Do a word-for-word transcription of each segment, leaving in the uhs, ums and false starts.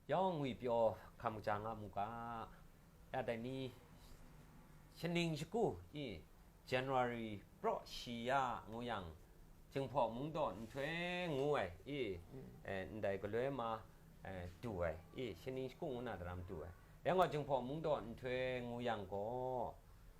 Yawng ngwi pyaw hkam kaja nga mu ga, ya dai ni, shaning shagu i, January praw shi ya ngu yang, Jinghpaw Mungdaw nhtoi ngu ai i, eh, ndai galoi ma, eh, du ai i, shaning shagu ngu na daram du ai. Rai nga, Jinghpaw Mungdaw nhtoi ngu yang gaw,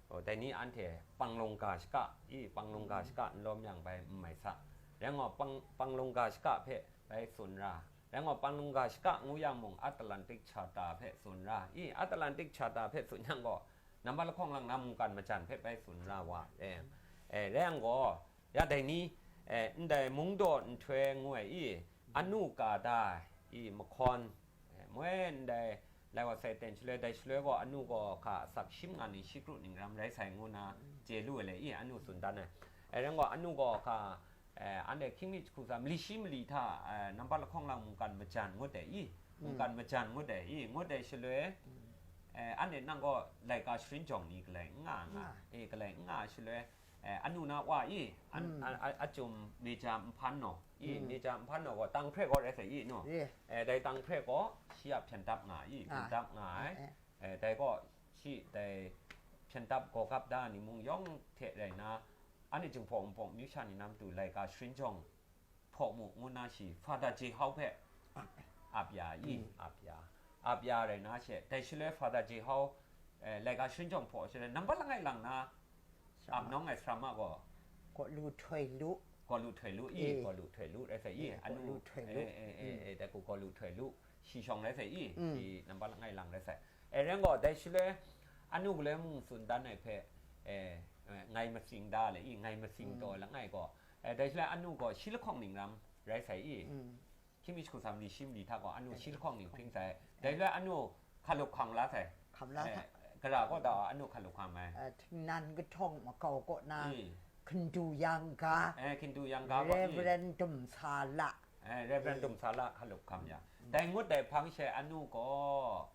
oh, dai ni anhte panglung ga shaka i, panglung ga shaka n lawm yang bai n mai sa. Rai nga, pang, panglung ga shaka hpe bai tsun ra. Rai nga, panglung ga shaka ngu yang mung, Atlantic Charter hpe tsun ra. I, Atlantic Charter hpe tsun yang gaw, nambat lahkawng lang na mungkan majan hpe bai tsun ra wa. Eh, eh, rai yang gaw, ya dai ni, eh, ndai Mungdaw nhtoi ngu ai i, anu ka da i, mahkawn, eh, moi ndai, lai wa sai ten shaloi, dai shaloi gaw, anu gaw hka asak shim nga ni, shi kru ning ram rai sai ngu na, chye lu ai le i, anu tsun dan ai. Eh, rai gaw, anu gaw hka, eh, anhte hkying mi jahku tsa, mali shi mali hta, eh, nambat lahkawng lang mungkan majan ngut ai i, mungkan majan ngut ai i, ngut ai shaloi, eh, anhte nang gaw laika sharin jawng ni galai n nga nga, eh, galai n nga ai shaloi, eh, anu na wa i, an, a, a, a jum meja nhpan naw i, meja nhpan naw gaw, tang hpre gaw rai sai i, no? Eh, dai tang hpre gaw, shi a hpyen dap nga i, hpyen dap nga ai. Eh, dai gaw, shi dai hpyen dap gaw gap da ni mung yawng hte rai na, anhte Jinghpaw Wunpawng amyu sha ni na matu laika sharin jawng hpaw mu ngu na shi, Father Jehau hpe ap ya i, ap ya, ap ya rai na she, dai shaloi Father Jehau, eh, laika sharin jawng hpaw shaloi, nambat langai lang na, ap nawng ai sara ma gaw, Kaw lu htoi lu. Kaw lu htoi lu i, eh, kaw lu htoi lu rai sai i, eh, anu, kaw lu htoi lu. Eh, eh, eh, eh, dai hku kaw lu htoi lu, shi shawng rai sai i, shi nambat langai lang rai sai. Eh, rai gaw, dai shaloi, anu galoi mung tsun dan ai hpe, eh, eh, ngai masing da le i, ngai masing taw langai gaw, eh, dai shaloi anu gaw shi lahkawng ning ram rai sai i, hkying mi jahku tsa, mali shi mali hta gaw, anu shi lahkawng ning hpring sai. Dai shaloi anu hkalup hkam la sai. Hkam la sai. Eh, gara kaw da anu hkalup hkam ai. Eh, Htingnan kahtawng makau kaw na, hkindu yang ga. Eh, hkindu yang ga kaw i. Reverend Dum Sa La. Eh, Reverend Dum Sa La hkalup hkam ya. Dai ngut dai hpang she anu gaw,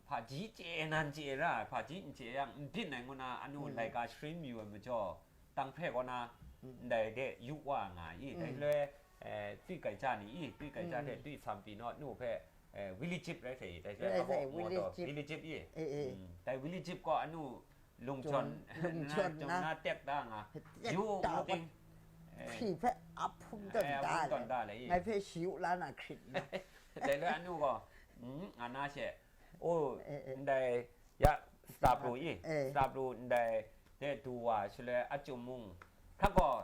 hpaji chye nan chye ra ai, hpaji n chye yang n byin ai ngu na, anu laika sharin mayu ai majaw, tang hpre kaw na, ndai de yu wa nga i, dai shaloi, eh, twi gaija ni i, twi gaija hte twi sam pyi naw, nu hpe, eh, Willy Jip rai sai i, dai shaloi, rai sai, abawk maw taw, Willy Jip. Willy Jip i. Eh, eh. Mm. Dai Willy Jip gaw anu lungjawn, lungjawn na, na, na tek da nga, yu ngu ting, eh, hpyi hpe a hpung tawn da le i. Ngai hpe shi yu la na hkrit na. Dai shaloi anu gaw, mm, nga na she, O, eh, eh, ndai, ya, Sapru i, eh, Sapru ndai de du wa shaloi, a chyum mung, hkra gaw,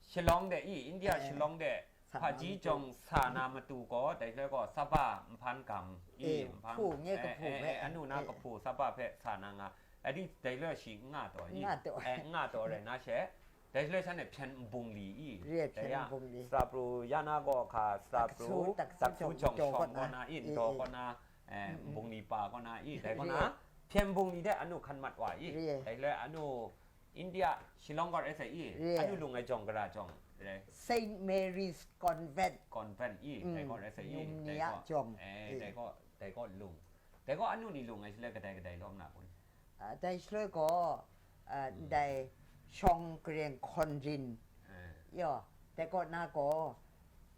Shillong de i, India, eh, Shillong de, hpaji jawng sa na matu gaw, dai shaloi gaw, Saba nhpan gam i, eh, nhpan, hpu nge, eh, kahpu eh, hpe, eh, anu na, eh, kahpu Saba hpe sa na nga, a di dai shaloi shi n nga taw i, n nga taw, eh, n nga taw rai na she, Dai shaloi shan e hpyen nbung li i, re, dai hpyen ya, nbung li. Sapru ya na gaw hka, Sapru, Taksu, Taksu, Taksu jawng, jawng jawng shawng kaw na, kaw na i, i, ntaw i. Kaw na, eh, mm, mm, nbung li pa kaw na i, dai kaw na, re, hpyen nbung li de anu hkan mat wa i, re, dai shaloi anu India, Shillong kaw rai sai i, re, anu lung ai jawng gara jawng, re. Saint Mary's Convent. Convent i, mm, dai kaw rai sai i, Lumnia dai kaw, jawng, eh, i. Dai kaw, dai kaw lung. Dai gaw anu ni lung ai shaloi kadai kadai lawm na kun? Ah, dai shaloi gaw, ah, mm, ndai shawng kareng hkawn rin, eh, yaw, dai kaw na gaw,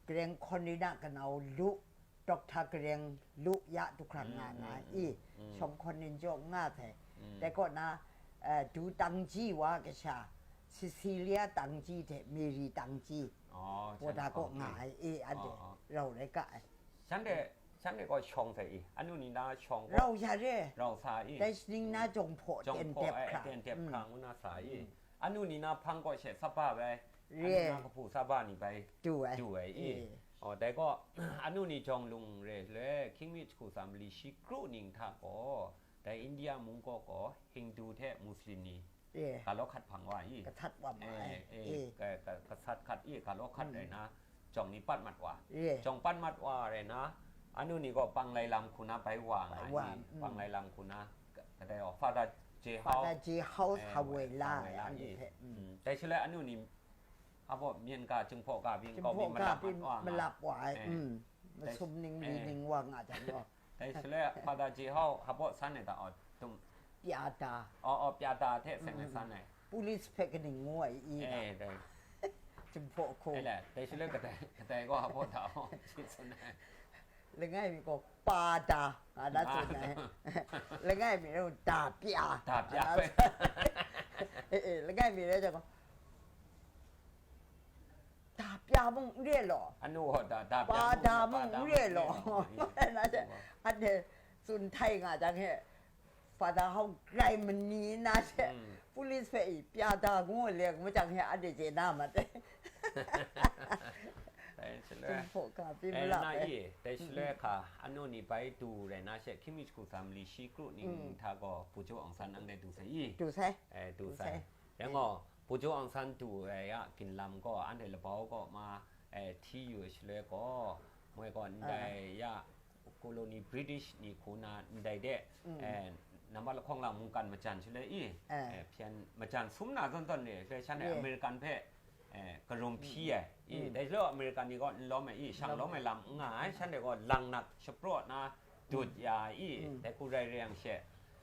kareng hkawn rin a kanau lu, Doctor Kareng Lu Ya du hkrang nga, mm, nga, mm, i, mm, shawng hkawn rin jaw nga sai. Mm. Dai kaw na, eh, Du Tang Ji wa kasha, Cecilia Tang Ji hte Mary Tang Ji, oh, wa da kaw nga ai, i, anhte, oh, oh, rau rai ga ai. Shanhte, shanhte gaw shawng sai i, anu ni na shawng gaw rau sha re. Rau sa i. Dai shaning na jawng hpaw, jawng ten hpaw dep ai, hkra, ten dep, mm, hkra ngu na sa i. Mm. Anu ni na hpang gaw she saba bai, re, anu na kahpu saba ni bai du ai, du ai i. E. Oh, dai gaw, anu ni jawng lung re le, hkying mi jahku tsa mali shi kru ning hta gaw, dai India mung kaw gaw, Hindu hte Muslim ni, e, ga law hkat hpang wa i. Gasat wa ma ai. E, e, e, ga, ga, gasat hkat i, ga law hkat, mm, rai na, jawng ni pat mat wa. E. Jawng pat mat wa rai na, anu ni gaw Panglai lam hku na bai wa nga, bai wa, i, mm, Panglai lam hku na, ka, kadai gaw, Father J Hau. Father J Hau, e, Hawai la, Hawai la, anu i, hte, mm. Mm. Dai shaloi anu ni, a baw, myen ga, Jinghpaw ga byin, Jinghpaw kau byin ga malap byin mat wa nga. Malap wa ai, e. Mm. Dai, masum ning, e, li ning wa nga jang gaw. Dai shaloi Father J Hau, hpa baw san ai ta, aw, tum. Pya da. Aw, aw, pya da hte seng ai san ai. Police hpe kaning ngu ai i ga. Eh, dai. Jinghpaw hku. Eh, le, dai shaloi kadai, kadai gaw hpa baw ta, aw, shi san ai. Langai mi gaw pa da nga na tsun ai. Langai mi rau da pya. Da pya. Nga na tsun ai. Eh, eh, langai mi rai jang gaw, da pya mung n re law. Anu gaw da, da pya Pa mung, da pa mung da n re mung law. N re law. Na she, anhte tsun htai nga jang he, Father Hau grai mani na she, Mm. police hpe i pya da ngu le ngu jang he, anhte chye na mat ai. Dai shaloi, Jinghpaw ka pyi dai ma la na ai. I, dai shaloi hka, anu ni bai du rai na she, hkying mi shagu sa mali shi kru ning Mm. hta gaw, Pu Jaw Aung San nang dai du sai i? Du sai. Eh, du Du sai. sai. Yang gaw, Pu Jaw Aung San du ai a ginlam gaw, anhte labau kaw ma, eh, hti yu ai shaloi gaw, moi gaw, Ah. ndai ya, colony British ni hku na ndai de, Mm. eh, nambat lahkawng lang mungkan majan shaloi i, Eh. eh, hpyen majan sum na zawn zawn ni, shaloi shan e Yeah. American hpe, eh, karum hpyi ai i, Mm. dai shaloi American ni gaw n lawm ai i, shang Lawm lawm ai ai. lam n nga ai, shan e gaw lang nak shapraw na dut Mm. ya ai i, Mm. dai hku rai re yang she,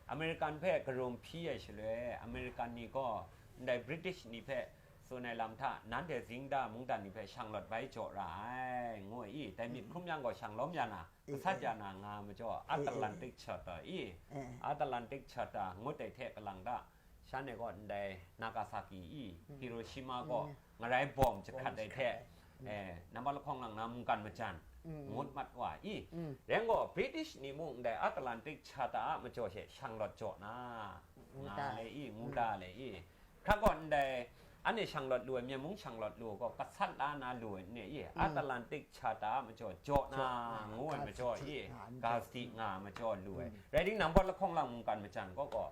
American hpe karum hpyi ai shaloi, American ni gaw ndai British ni hpe tsun ai lam hta, nanhte zing da mungdan ni hpe shang lawt bai jaw ra ai, ngu ai i, dai myit Mm. hkrum yang gaw shang lawm ya na, Gasat ya na nga majaw, Atlantic Charter i, Atlantic Charter ngut ai hte kalang ta, shan e gaw ndai Nagasaki i, Hiroshima gaw ngarai bawm jahkrat ai hte, eh, nambat lahkawng lang na mungkan majan ngut mat wa i. Ren gaw, British ni mung ndai Atlantic Charter a majaw she shang lawt jaw na, nga le i, ngu da le i. Hkra gaw ndai, anhte shang lawt lu ai, myen mung shang lawt lu ai gaw, gasat la na lu ai n re i, Atlantic Charter a majaw jaw na, ngu ai majaw i, ga sadi nga majaw lu ai. Rai timung, nambat lahkawng lang mungkan majan gaw gaw,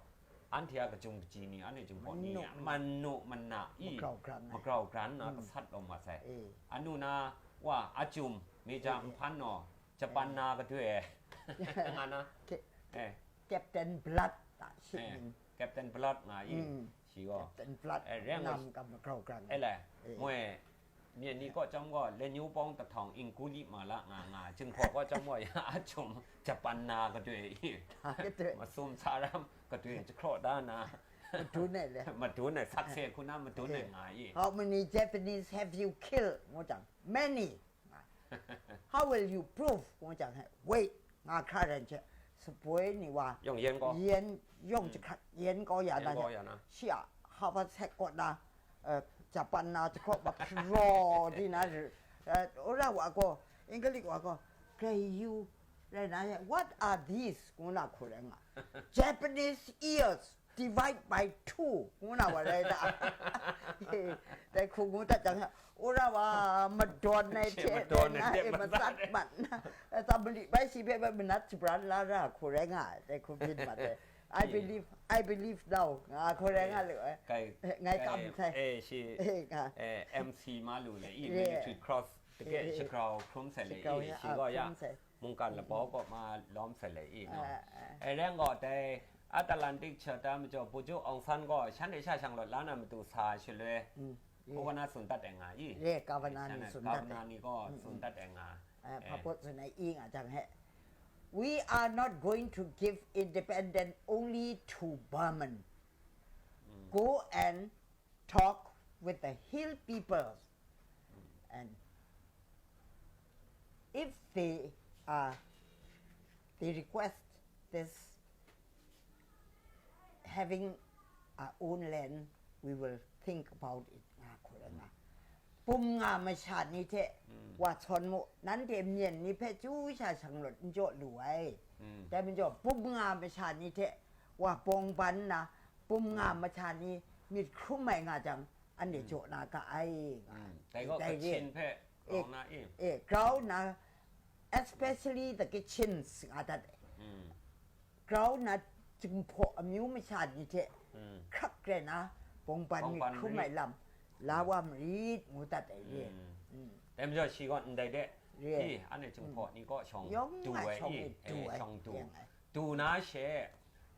anhte a kachyum kaji ni, anhte Jinghpaw ni, manu mana i, magrau gran na gasat lawm wa sai. Anu na, wa, Acum, Meja Nhpan naw, Japan na kadoi, nga na, Captain Blood, ta shi ning. Captain Blood nga i, shi gaw. Captain Blood, eh, reng wa nam shi, kam magrau gran. Eh, le, moi, myen ni kaw chyawm gaw, Lenyu Pawng Tahtawng Ingkuli Mala nga nga, Jinghpaw kaw chyawm gaw, ya Acum Japan na kadoi i. Masum Saram kadoi jahkraw da na. Madun ai le. Madun ai, sakse hku na madun ai nga i. How many Japanese have you killed? Ngu jang, many. How will you prove? Ngu jang he, wait, nga hkra ren hte, sapoi ni wa, yawng yen gaw, yen yawng jahkrat yen gaw ya na, shi a, Harvard sek kaw na, eh, Japan na jahkraw ba hpraw di na, eh, ora wa gaw, English wa gaw, grai yu, rai na, what are these? Ngu na hku rai nga, Japanese ears divide by two, ngu na wa rai da. Dai hku ngu dat jang, ora wa, madawn ai hte, madawn ai hte, matsat mat na, tsam mali bai shi hpe manat shabran la ra hku rai nga ai, dai hku byin mat ai. I believe, I believe now, nga hku rai nga lu ai. Ngai kam sai. Eh, shi, eh, M C Malu le i, Military Cross, tike shagrau hkrum sai le i, shi gaw ya. Mungkan labau kaw ma lawm sai le i no. Eh, reng gaw dai Atlantic Charter majaw, Pu Jaw Aung San gaw shanhte sha shang lawt la na matu sa shaloi, governor tsun dat ai nga i. Governor ni gaw tsun dat ai nga. Hpa pawt tsun ai i nga jang he, we are not going to give independent only to Burman. Go and talk with the hill peoples. And if they are, they request this having our own land, we will think about it, nga hku rai nga. Bum nga masha ni hte wa sawn mu, nanhte myen ni hpe chyu sha shang lawt n jaw lu ai. Dai majaw, bum nga masha ni hte wa bawng ban nna, bum nga masha ni myit hkrum ai nga jang, anhte jaw na ga ai, nga. Dai gaw dai re. Kachin hpe, eh, grau na i. Eh, grau na, especially the Kachins, nga dat ai. Grau na, Jinghpaw amyu masha ni hte hkrak rai na, bawng ban myit hkrum ai lam la wa marit, ngu dat ai re. Dai majaw shi gaw ndai de, i, anhte Jinghpaw ni kaw shawng du ai i, shawng du. Du na she,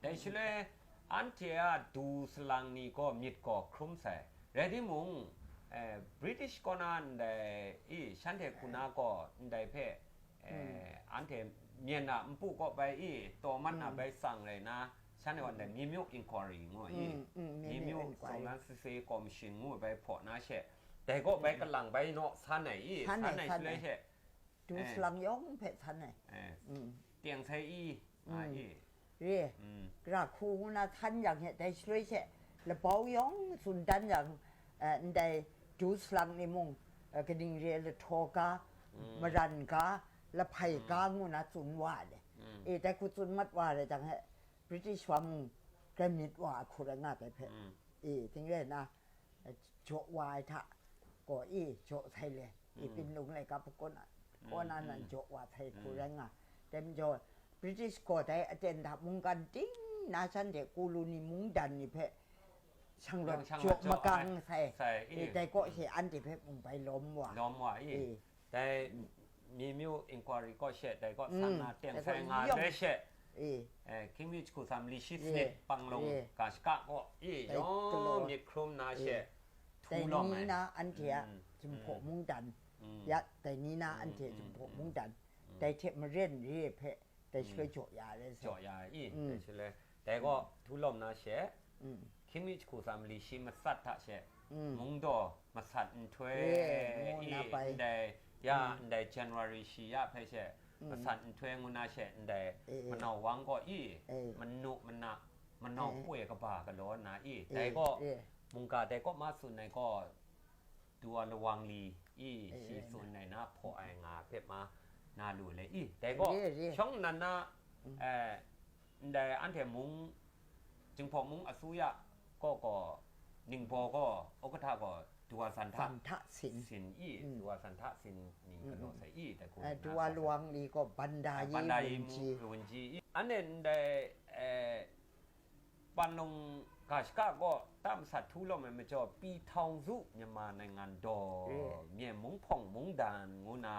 dai shaloi, anhte a du salang ni gaw myit gaw hkrum sai. Rai timung, eh, British kaw na ndai i, shanhte hku na gaw ndai hpe, eh, anhte myen a npu kaw bai i, taw mat na bai tsang rai na, shanhte gaw ndai Mimyu Inquiry ngu i, Mimyu Sawngnan Sase Commission ngu bai hpaw na she, dai kaw bai kalang bai naw san ai i, san ai shaloi she, du salang yawng hpe san ai. Teng sai i, nga i. Re, gara hku ngu na san yang he, dai shaloi she, labau yawng tsun dan yang, eh, ndai du salang ni mung, eh, kaning re lahtaw ga, maran ga, lahpai ga ngu na tsun wa le. E, dai hku tsun mat wa le jang he, British wa mung, grai myit wa ai hku rai nga dai hpe. E, ting rai na, jaw wa ai hta, gaw e jaw sai le, e, Pinlung laika pakawn a, kaw na nan jaw wa sai hku rai nga. Dai majaw, British gaw dai aten hta mungkan ting na shanhte Kowloon ni mungdan ni hpe shang rawt jaw makang sai, e, dai kaw she anhte hpe mung bai lawm wa. Lawm wa i. E. Dai mi myu inquiry kaw she, dai kaw san na teng sai nga le she, eh, King Richard hku sam li shi sanit panglong ga shaka kaw i yawng myit hkrum na she, dai ni na anhte a Jinghpaw mungdan, ya, dai ni na anhte Jinghpaw mungdan, dai hte maren re hpe, dai shaloi jaw ya ai rai sai. Jaw ya i, dai shaloi. Dai gaw, htu lawm na she, King Richard hku sam li shi matsat hta she, mungdaw masat nhtoi, e, ndai, ya, ndai January shi ya hpe she, masat nhtoi ngu na she, ndai, manau wang gaw i, manu mana, manau poi kaba galaw na i, dai gaw, mungga dai kaw ma tsun ai gaw, Duwa lawang li i, shi tsun ai na hpaw ai nga hpe ma na lu le i. Dai gaw, shawng nnan na, eh, ndai anhte mung, Jinghpaw mung asuya kaw gaw, ningbaw gaw, Okata gaw, Duwa Zan hta sin i, Duwa Zan hta sin ni galaw sai i, dai hku, Duwa lawang li gaw, Banda yi, Banda yi wunji i. Anhte ndai, eh, Panlung ga shaka gaw tam sat htu lawm ai majaw, ပြည်ထောင်စု မြန်မာနိုင်ငံတော် မျက်မုံဖုံမုန်တိုင်း ngu na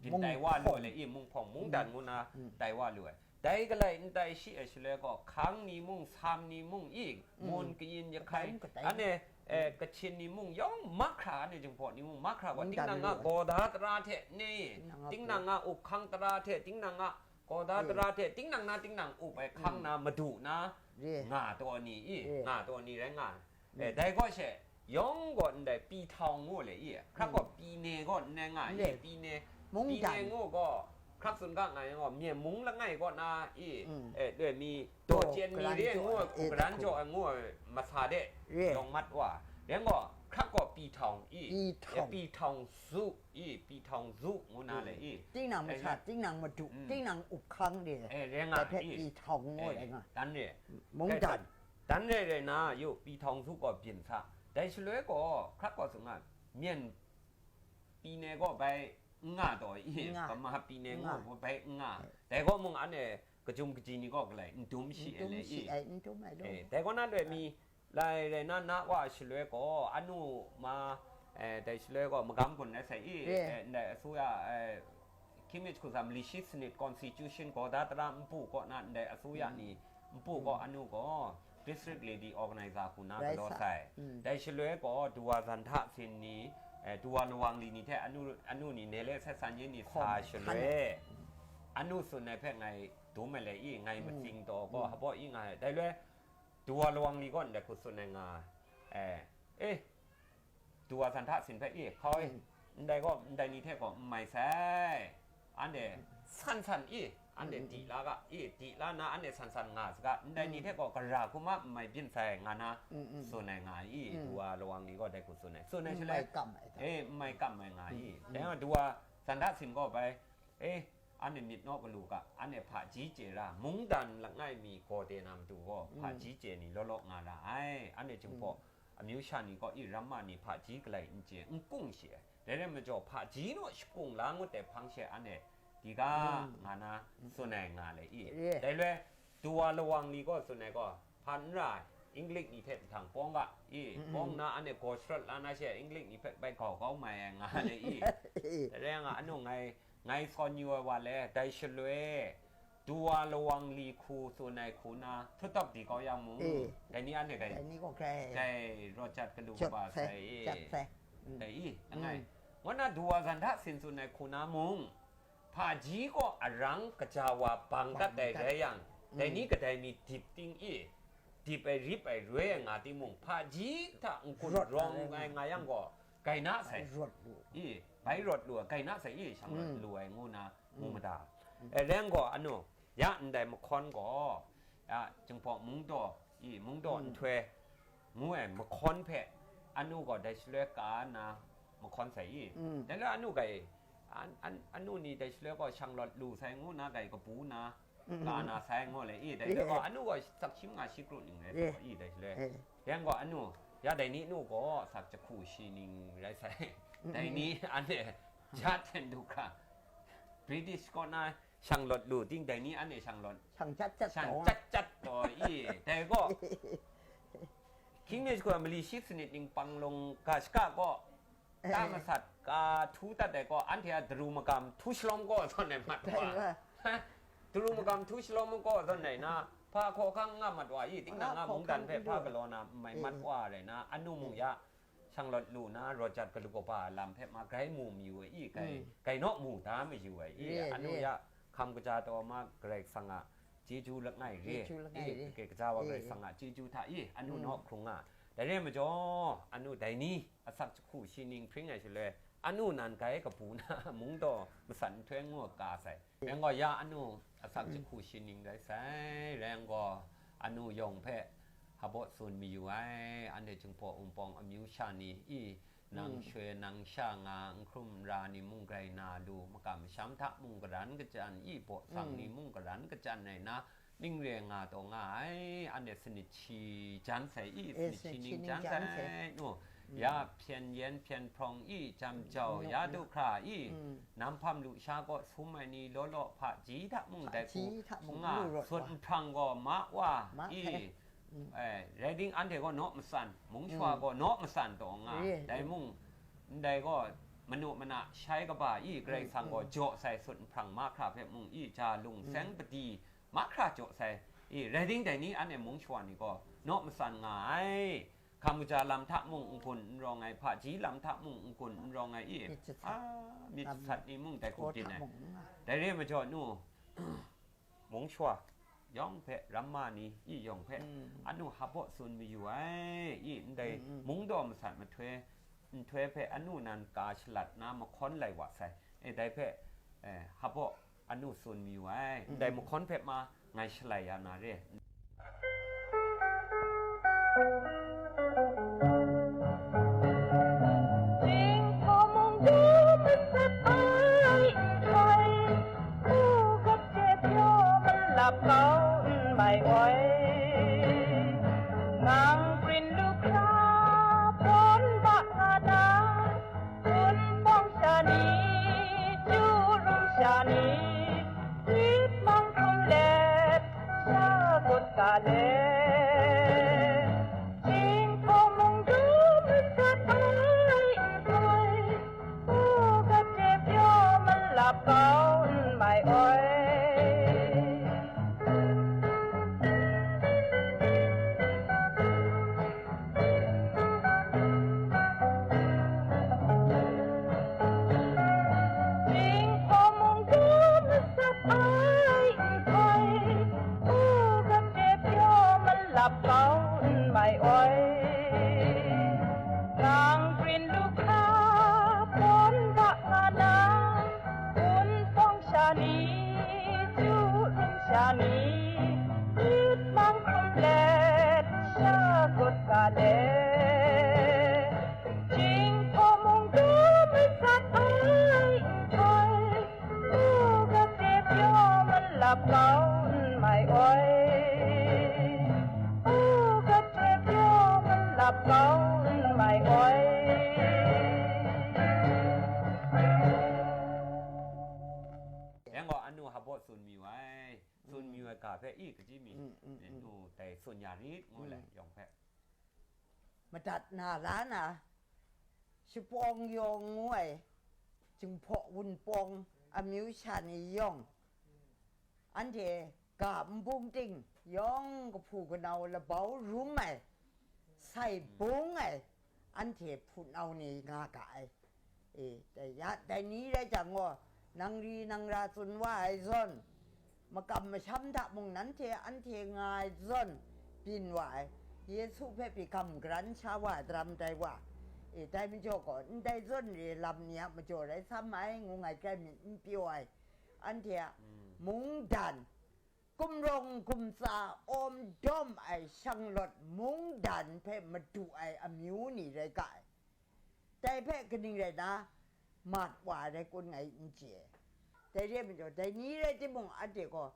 byin tai wa lu ai le i, မုန်ဖုံမုန်တိုင်း ngu na tai wa lu ai. Dai galai n tai shi ai shaloi gaw, Hkang ni mung, Sam ni mung i, Mon, Kayin, Jahkai, anhte, eh, Kachin ni mung yawng mahkra, anhte Jinghpaw ni mung mahkra gaw, tinang a gawda tara hte ne, tinang a up hkang tara hte, tinang a gawda tara hte tinang na tinang up ai hkang na madu na nga taw ni i, nga taw ni rai nga ai. Eh, dai gaw she, yawng gaw ndai ပြည်ထောင် ngu le i, hkrak gaw ပြည်နယ် gaw n rai nga i, ပြည်နယ်, ပြည်နယ် ngu gaw, hkrak tsun ga nga yang gaw, မျက်မုံ langai kaw na i, eh, loi mi, daw chyen mi re ai ngu ai, hku garan jaw ai ngu ai, masa de, yawng mat wa, yang gaw, hkrak gaw ပြည်ထောင် i, ပြည်ထောင်စု i, ပြည်ထောင်စု ngu na le i. Tinang masha, tinang madu, tinang up hkang de. Eh, rai nga i. ပြည်ထောင် ngu rai nga. Dan re. Mungdan. Dan re rai na, yu, ပြည်ထောင်စု gaw byin sa. Dai shaloi gaw, hkrak gaw tsun nga, မြန်မာပြည်နယ် gaw bai n nga taw i. Nga. Kama ပြည်နယ် ngu gaw bai n nga. Dai gaw mung anhte kajum kaji ni gaw galai n dum shi ai le i. N dum shi ai, n dum ai lo. Eh, dai gaw na loi mi, Lai rai na, na wa shaloi gaw, anu ma, eh, dai shaloi gaw, magam gun rai sai i, eh, ndai asuya, eh, King Richard hku sam li shi sanit constitution gawda tara npu kaw na ndai asuya ni npu gaw, anu gaw, district lady organizer hku na galaw sai. Dai shaloi gaw, Duwa Zan hta sin ni, eh, Duwa lawang li ni hte anu, anu ni ne le sai san yin ni sa shaloi, anu tsun ai hpe ngai dum ai le i, ngai matsing taw gaw, hpaw i nga ai. Dai loi, Duwa lawang li gaw ndai hku tsun ai nga ai. Eh, eh, Duwa Zan hta sin hpe i, hkau i, ndai gaw, ndai ni hte gaw n mai sai. Anhte san san i, anhte di la ga i, di la na anhte san san nga saga, ndai ni hte gaw gara hku ma n mai byin sai, nga na tsun ai nga ai i, Duwa lawang li gaw dai hku tsun ai. Tsun ai shaloi, eh, n mai kam ai nga ai i. Dai nga Duwa Zan hta sin gaw bai, eh, anhte myit naw galu ga, anhte hpaji chye ra, mungdan langai mi gaw de na matu gaw, hpaji chye ni law law nga ra ai, anhte Jinghpaw amyu sha ni gaw i ramma ni hpaji galai n chye, n kung shi ai. Dai rai majaw, hpaji naw shakung la ngut ai hpang she anhte di ga nga na tsun ai nga le i. Dai loi, Duwa lawang li gaw tsun ai gaw, hpan n ra ai, English ni hte mahtang pawng ga i, pawng na anhte gaw sharawt la na she, English ni hpe bai gau kau mai ai nga le i. Dai rai nga, anu ngai, ngai sawn yu ai wa le, dai shaloi, Duwa lawang li hku tsun ai hku na, htu tawp di kau yang mung, dai ni anhte gai, dai ni gaw gai, gai rawt jat galu kaba sai, sai, sai. Dai i, langai. Ngu na Duwa Zan hta sin tsun ai hku na mung, hpaji gaw arang kaja wa bang kat dai rai yang, dai ni kadai mi dip ting i, dip ai rip ai roi ai nga timung, hpaji hta n-gun rawng ai nga yang gaw, gai na sai. I, bai rawt lu ai, gai na sai i, shang rawt lu ai ngu na mu mada. E, reng gaw, anu, ya ndai mahkawn gaw, ya, Jinghpaw mungdaw i, mungdaw nhtoi ngu ai mahkawn hpe, anu gaw dai shaloi ka na mahkawn sai i. Dai la anu gai, an, an, anu ni dai shaloi gaw shang rawt lu sai ngu na gai kabu na, ka na sai ngu le i, dai shaloi gaw anu gaw sak shi manga shi kru ning rai i, dai shaloi. Yang gaw anu, ya dai ni nu gaw sak jahku shi ning rai sai. Dai ni anhte ja hten du hkra, British kaw na shang lawt lu ting, dai ni anhte shang lawt, shang jat jat shang taw. Jat jat taw i, dai gaw, hkying mi jahku mali shi sanit ning pang lung ga shaka gaw, ta masat ka htu dat ai gaw, anhte a daru magam htu shalawm gaw zawn ai mat wa. Dai wa. Daru magam htu shalawm gaw zawn ai na, hpa hkaw hkang nga mat wa i, tinang a mungdan hpe hpa galaw na, n mai mat wa rai na, anu mung ya, shang lawt lu na, rawt jat galu kaba lam hpe ma grai mu mayu ai i, gai, gai naw mu da mayu ai i, anu ya, hkam kaja taw ma Karai Kasang a chyeju langai re, chyeju langai re, kaja wa Karai Kasang a chyeju hta i, anu naw hkrung nga. Dai re ai majaw, anu dai ni, asak jahku shi ning hpring ai shaloi, anu nan gai kabu na mungdaw masat nhtoi ngu ka sai. Yang gaw ya anu asak jahku shi ning rai sai. Rai yang gaw, anu yawng hpe hpaw tsun mayu ai, anhte Jinghpaw Wunpawng amyu sha ni i, nang shoi nang sha nga, n hkrum n ra ni mung grai na lu, makam masham hta mung garan kajan i, baw sang ni mung garan kajan ai na, ning re nga taw nga ai, anhte sanit shi jan sai i, sanit shi ning jan sai, nu, ya hpyen yen hpyen hprawng i, jam jau, ya du hkra i, nam hpam lu sha kaw sum ai ni law law hpaji hta mung dai hku nga, sut nhprang gaw ma wa i, rai ding anhte gaw naw matsan, mung shawa gaw naw matsan taw nga, dai mung, ndai gaw manu mana shai kaba i, Karai Kasang gaw jaw sai sut nhprang mahkra hpe mung i, ja lung seng padi mahkra jaw sai i, rai ding dai ni anhte mung shawa ni gaw naw matsan nga ai. Hkam kaja lam hta mung n-gun n rawng ai, hpaji lam hta mung n-gun n rawng ai i, myit jasat, a, myit jasat ni mung dai hku byin ai. Dai re ai majaw nu, mung shawa yawng hpe, ramma ni i yawng hpe, anu hpaw tsun mayu ai i, ndai mungdaw masat mahtoi, nhtoi hpe anu nan ka shalat na mahkawn lai wa sai. E, dai hpe, e, hpaw anu tsun mayu ai. Ndai mahkawn hpe ma ngai shalai ya na re. Jinghpaw mungdaw masat ai nhtoi, u gat de pyaw malap kau n mai oi. Nang grin lu hkra, pawn ba nga na, Wunpawng sha ni, Chyu Rum sha ni, myit mang hkrum let, sha gut ga let. Jinghpaw mungdaw masat ai nhtoi, u gat de pyaw malap kau n mai oi. Jinghpaw mungdaw masat ai nhtoi, u gat de pyaw malap kau n mai oi. Nang grin lu hkra, pawn ba nga na, Wunpawng sha ni, Chyu Rum sha ni, myit mang hkrum let, sha gut ga let. Jinghpaw mungdaw masat ai nhtoi, u gat de pyaw malap kau n mai oi. U gat de pyaw malap kau n mai oi. Yang gaw anu hpaw tsun mayu ai, tsun mayu ai ga hpe i, kaji mi, nu dai tsun ya rit ngu le, yawng hpe. Madat na la na, Shapawng yawng ngu ai, Jinghpaw Wunpawng amyu sha ni yawng, anhte ga nbung ting yawng kahpu kanau labau rum ai, sai bung ai, anhte hpunau ni nga ga ai. E, dai ya, dai ni rai jang gaw, nang ri nang ra tsun wa ai zawn, makam masham hta mung nanhte anhte nga ai zawn byin wa ai, Yesu hpe pyi kam garan sha wa ai daram tai wa, E, dai majaw gaw, ndai zawn re lam ni a majaw rai sam ai, ngu ngai, grai myit n pyaw ai. Anhte a mungdan, gumrawng gumtsa awm dawm ai shanglawt mungdan hpe madu ai amyu ni rai ga ai. Dai hpe kaning rai na, mat wa ai rai kun ngai n chye. Dai re ai majaw, dai ni rai timung, anhte gaw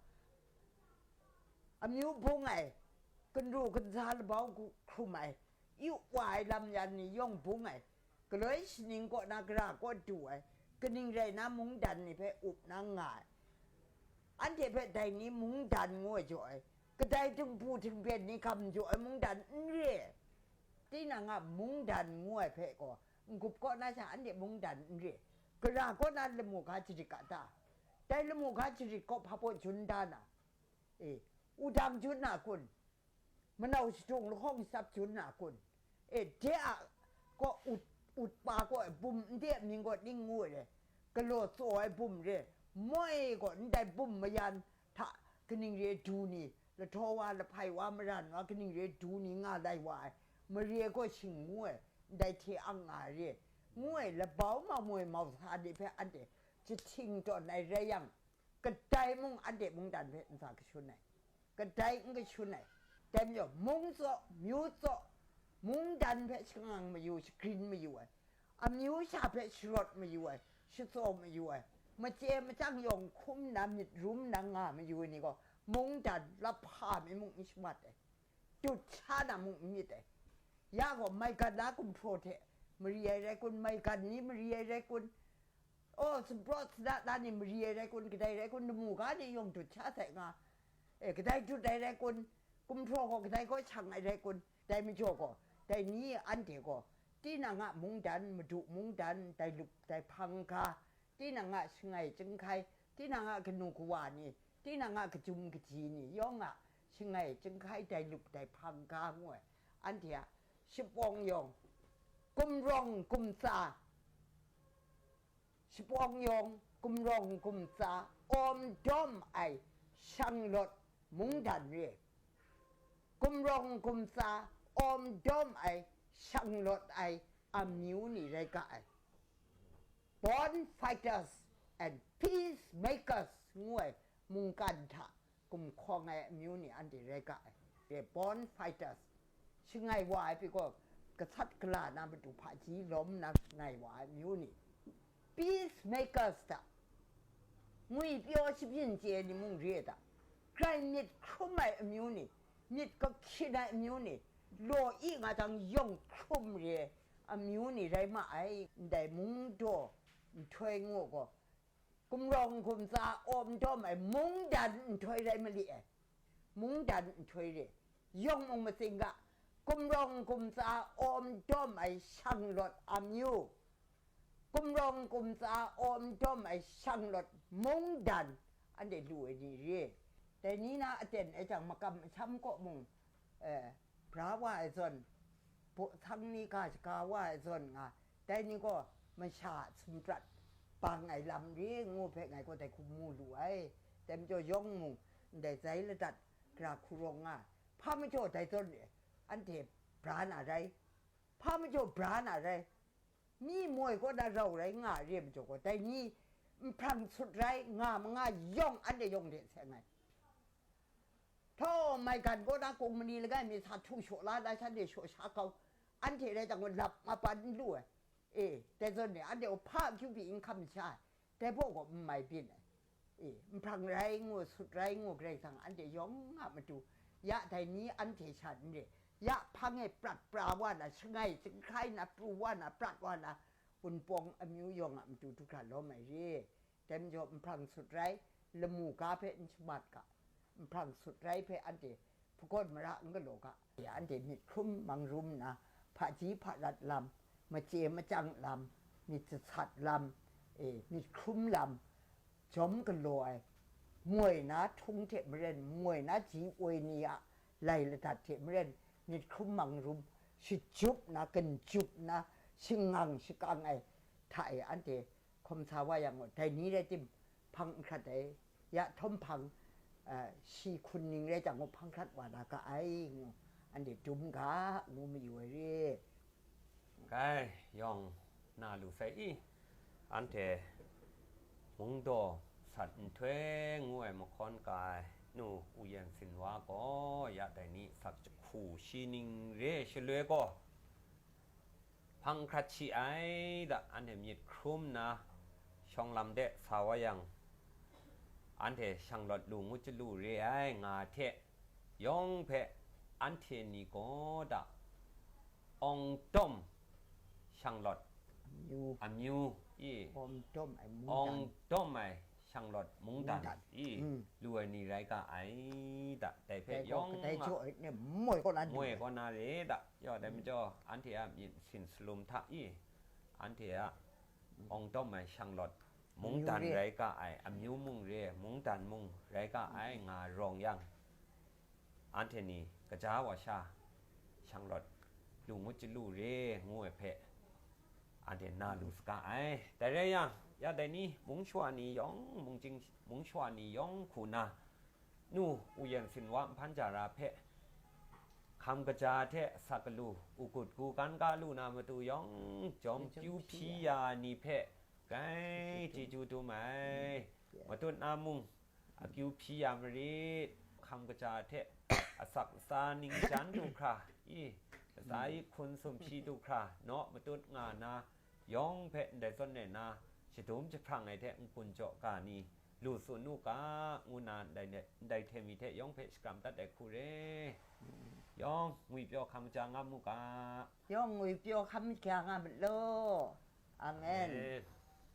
amyu bung ai, kanru kansa labau hkrum ai, yu wa ai lam yan ni yawng bung ai, galoi shaning kaw na gara kaw du ai, kaning rai na mungdan ni hpe up na nga ai. Anhte hpe dai ni mungdan ngu ai jaw ai, kadai tingbu tingpen ni hkam jaw ai mungdan n re. Tinang a mungdan ngu ai hpe gaw, n-gup kaw na sha anhte mungdan n re. Gara kaw na lamu ga jarit ga ta? Dai lamu ga jarit kaw hpa baw jun da na? E, wudang jun na kun? Manau shadung lahkawng shadap jun na kun? E, de a kaw ut, ut pa kaw ai bum nde mying gaw ning ngu ai re, galaw tsaw ai bum re, moi gaw ndai bum mayan hta kaning re du ni, lahtaw wa, lahpai wa, maran wa, kaning re du ni nga lai wa ai, mare gaw shing ngu ai, ndai hte ang nga ai re, ngu ai, labau mamoi mausa ni hpe anhte jahting tawn ai rai yang, kadai mung anhte mungdan hpe ntsa kashun ai, kadai n kashun ai. Dai majaw, mung tsaw, myu tsaw, mungdan hpe shangang mayu, shagrin mayu ai, amyu sha hpe sharawt mayu ai, shatsaw mayu ai, machye machyang yawng hkum nna myit rum nna nga mayu ai ni gaw, mungdan lahpa mi mung n shamat ai, dut sha na mung n myit ai. Ya gaw, maigan na gumhpraw hte mari ai rai kun, maigan ni mari ai rai kun, oh, sumpraw sara na ni mari ai rai kun, kadai rai kun, lamu ga ni yawng dut sha sai nga, e, kadai dut ai rai kun, gumhpraw gaw kadai gaw shang ai rai kun, dai majaw gaw, dai ni anhte gaw, tinang a mungdan, madu mungdan, dai lup dai hpang ga, tinang a shangai chyinghkai, tinang a kanu kawa ni, tinang a kajum kaji ni yawng a shangai chyinghkai, dai lup dai hpang ga ngu ai, anhte a shapawng yawng, gumrawng gumtsa, shapawng yawng, gumrawng gumtsa awm dawm ai shanglawt mungdan re, gumrawng gumtsa awm dawm ai shanglawt ai amyu ni rai ga ai. Born fighters and peacemakers ngu ai mungkan hta gumhkawng ai amyu ni anhte rai ga ai. Re born fighters, shangai wa ai pyi gaw, gasat gala na matu hpaji lawm nna shangai wa ai amyu ni, peacemakers hta, ngwi pyaw shabyin chye ai ni mung re ai ta? Grai myit hkrum ai amyu ni, myit kahkyin ai amyu ni, law i nga jang yawng hkrum re ai amyu ni rai ma ai. Ndai mungdaw nhtoi ngu gaw, gumrawng gumtsa awm dawm ai mungdan nhtoi rai mali ai, mungdan nhtoi re, yawng mung matsing ga, gumrawng gumtsa awm dawm ai shanglawt amyu, gumrawng gumtsa awm dawm ai shanglawt mungdan, anhte lu ai ni re. Dai ni na aten ai jang, makam masham kaw mung, eh, bra wa ai zawn, baw sang ni ga shaga wa ai zawn nga, dai ni gaw masha a sumrat bang ai lam re ngu hpe ngai gaw dai hku mu lu ai. Dai majaw yawng mung ndai zai ladat gara hku rawng nga, hpa majaw dai zawn re, anhte bra na rai, hpa majaw bra na rai, mi moi kaw na rau rai nga ai re majaw gaw, dai ni nhprang sut rai nga manga yawng anhte yawng de seng ai. Htaw, maigan kaw na kung mani langai mi sa htu shaw la na, shanhte shaw sha kau, anhte rai jang gaw lap mapan n lu ai. E, dai zawn e, anhte gaw hpa akyu pyi n hkam sha ai, dai baw gaw n mai byin ai. E, nhprang rai ngu, sut rai ngu, Karai Kasang anhte yawng a matu, ya dai ni anhte sha n re, ya hpang e prat pra wa na, shangai chyinghkai na, pru wa na, prat wa na, Wunpawng amyu yawng a matu du hkra lawm ai re. Dai majaw, nhprang sut rai, lamu ga hpe n shamat ga, nhprang sut rai hpe anhte hpagawn mara n galaw ga, anhte myit hkrum mang rum nna, hpaji hparat lam, machye machyang lam, myit jasat lam, e, myit hkrum lam, jawm galaw ai, moi na htung hte maren, moi na ji woi ni a lai ladat hte maren, myit hkrum mang rum, shajup na, ganjup na, shangang shakang ai hta e anhte hkawm sa wa yang gaw, dai ni rai tim, hpang n hkrat ai, ya htawm hpang, a, shi hkun ning rai jang gaw, hpang hkrat wa na ga ai, ngu, anhte dum ga, ngu mayu ai re. Kai yawng na lu sai i, anhte mungdaw sat nhtoi ngu ai mahkawn ka ai nu Uyen Sin Wa gaw ya dai ni sak jahku shi ning re shaloi gaw, hpang hkrat shi ai da, anhte myit hkrum nna shawng lam de sa wa yang, anhte shanglawt lu ngut chyalu re ai nga hte, yawng hpe anhte ni gaw da, awng tawm shanglawt amyu i, awng tawm ai mungdan i lu ai ni rai ga ai da, dai hpe yawng a moi kaw na re da, yaw dai majaw, anhte a myit sin salum hta i, anhte a awng tawm ai shanglawt mungdan rai ga ai, amyu mung re, mungdan mung rai ga ai nga rawng yang, anhte ni kaja wa sha shanglawt lu ngut chyalu re ngu ai hpe, anhte na lu saga ai. Dai rai yang, ya dai ni, mung shawa ni yawng, mungcing mung shawa ni yawng hku na, nu Uyen Sin Wa nhpan ja ra hpe, hkam kaja hte asak galu, u gut gu gan ga lu na matu yawng, jawm kyu hpyi ya ni hpe grai chyeju dum ai. Matut na mung, akyu hpyi ya marit, hkam kaja hte asak latsa ning jan du hkra i, latsa i hkun sum hpyi du hkra, naw matut nga na, yawng hpe ndai zawn rai nna, shadum jahprang ai hte n-gun jaw ga ni, lu tsun u ga, ngu nna ndai, ndai hte mi hte yawng hpe shakram dat ai hku re. Yawng ngwipyaw hkam ja nga mu ga. Yawng ngwipyaw hkam ja nga mu law. Amen. Amen.